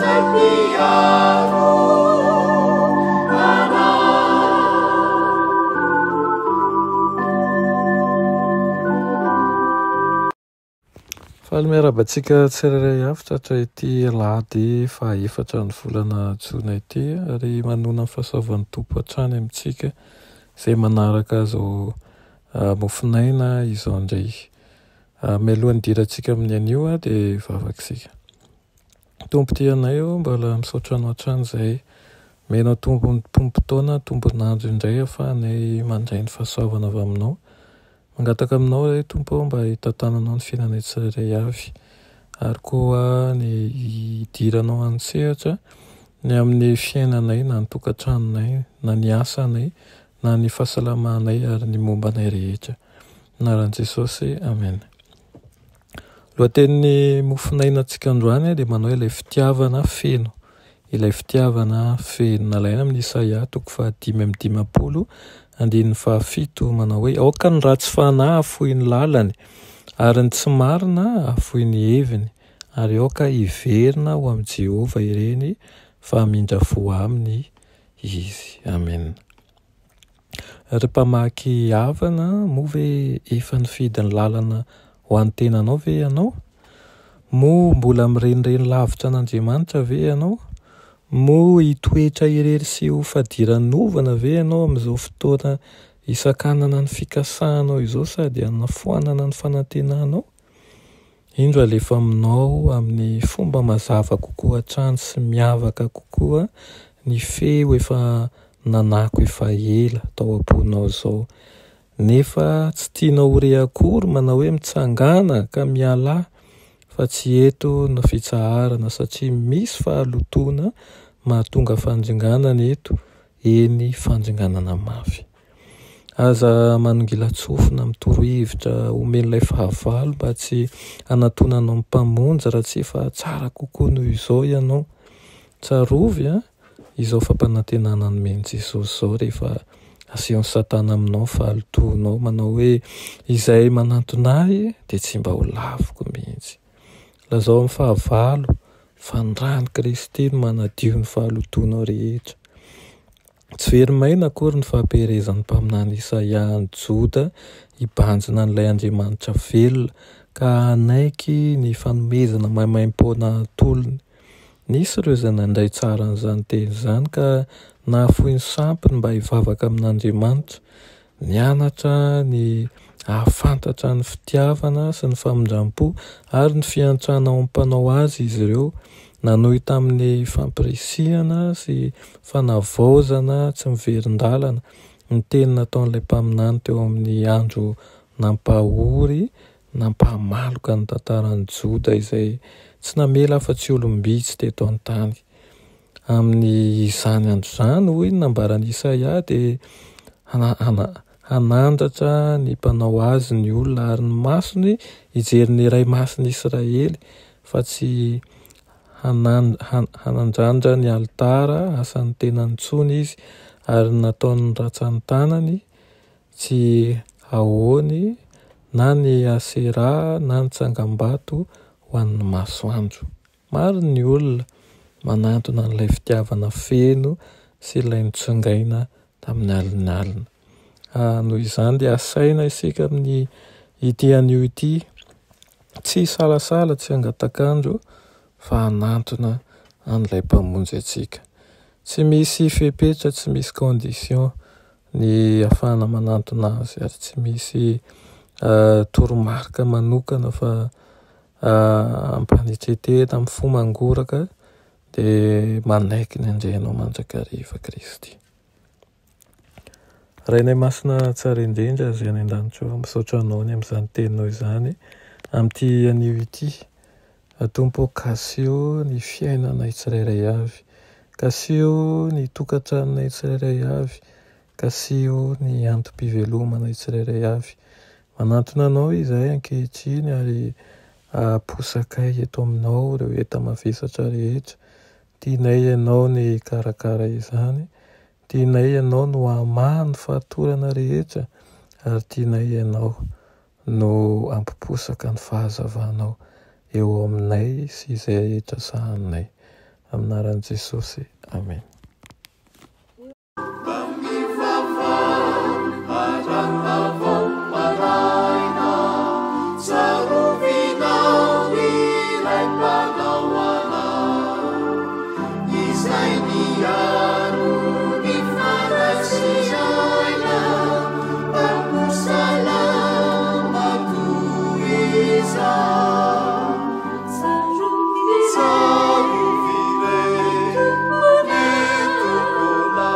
izay mpiaro anay. Faly miarahaba antsika tsirairay avy tratra ity alahady fahaefatra ny volana jona ity ary manona ny fahasoavan'ny Tompo hatrany amintsika izay manaraka izao mofonaina izao indray. Mialohan'ny hidirantsika amin'ny anio dia hivavaka isika. Tompo tia anay ô, mbola misaotra anao hatrany izahay. Omenao tombom-potoana, tombon'andro indray ahafahanay mandray ny fahasoavana avy aminao. Mangataka aminao izahay Tompo ô mba hitantananao ny fiainanay tsirairay avy ary koa ny hidiranao an-tsehatra ny amin'ny fiainanay na ny tokantranonay na ny asanay na ny fahasalamanay ary ny momba anay rehetra. Anaran'i Jesosy, Amen. Lohatenin'ny mofonainantsika androany dia manao ilay fitiavana feno. Ilay fitiavana feno. Nalaina amin'ny Isaia toko faha-55 andininy faha-7 manao hoe aoka ny ratsy fanahy hahafoy ny lalany ary ny tsy marina hahafoy ny heviny ary aoka hiverina ho amin'i Jehovah ireny fa hamindra fo aminy izy. Amen. Ry mpamaky havana, moa ve efa nifidy ny lalana ho an'ny tenanao ve ianao? Moa mbola mirenireny lavitra an'Andriamanitra ve ianao? Moa hitoetra irery sy ho fadiranovana ve ianao amin'izao fotoana hisakanana ny fikasanao izao sady hanafoanana ny fanantenanao? Indro alefa aminao amin'ny fomba mazava kokoa hatrany sy miavaka kokoa ny feo efa nanako efa ela tao am-ponao izao. Nefa tsy tianao ho re akory manao hoe mitsangàna ka mialà fa tsy eto no fitsaharana satria misy fahalotoana mahatonga fandringanana eto, eny fandringanana mafy. Aza manongilan-tsofina amin'ny torohevitra omen'ilay fahavalo mba tsy hanatonanao ny Mpamonjy raha tsy efa tsara kokoa noho izao ianao. Tsarovy izao fampanantenana nomen'i Jesosy izao rehefa asehon'i Satana aminao ny fahalotoanao, manao hoe, Izay manantona ahy dia tsy mba ho laviko mihitsy. Lazao amin'ny fahavalo fa ny ran'i Kristy no manadio ny fahalotoanao rehetra. Tsy very maina akory ny fahaperezan'ny mpaminany Isaia an'i Joda hibanjina an'ilay Andriamanitra velona ka hanaiky ny fanomezana maimaimpoana atolony. Nisy ireo izay nandray tsara an'izany teny izany ka nahafoy ny sampiny mba hivavaka amin'Andriamanitra. Nianatra ny hahafantatra ny fitiavana sy ny famindram-po ary ny fiantrana ao amin'ny Mpanao azy izy ireo. Nanohy tamin'ny fampirisihana sy fanavaozana tsy miverin-dalana ny teny nataon'ilay mpaminany teo amin'ny andro nampahory nampahamaloka ny tantaran'i Joda izay tsy namela afa-tsy olom-bitsy teto an-tany. Amin'izany andro izany, hoy ny nambaran'i Isaia, dia hanandratra ny mpanao azy ny olona ary ny masony hijery ny Iray Masin'i Israely, fa tsy hanandrandra ny alitara asan'ny tenany intsony izy, ary ny nataon'ny ratsan-tanany tsy ahoany na ny Aseraha na ny tsangambato ho an'ny masoandro. Maro ny olona manantona an'ilay fitiavana feno sy ilay notsongaina tamin'ny alinalina. Noho izany dia asaina isika amin'ny ity anio ity tsy hisalasala, tsy hangatak'andro fa hanantona an'ilay Mpamonjy antsika. Tsy misy fepetra, tsy misy condition ny ahafahana manantona azy ary tsy misy toromarika manokana fa Ampanetren-tena amin'ny fo mangoraka dia manaiky ny handre anao mandrakariva Kristy. Rainay masina tsara indrindra izay any an-danitra ao, misaotra anao ny amin'izany teninao izany amin'ity anio ity. Tompo kasiho ny fiainanay tsirairay avy, kasiho ny tokantranonay tsirairay avy, kasiho ny antom-pivelomanay tsirairay avy. Manantona Anao izahay ankehitriny ary aposakay eto Aminao ireo enta-mavesatra rehetra. Tianay Ianao ny hikarakara izany, tianay Ianao no hamaha ny fatorana rehetra ary tianay Ianao no hampiposaka ny fahazavanao eo aminay sy izay rehetra sahaninay. Amin'ny anaran'i Jesosy. Amen. Tsarovy re ny Tomponao.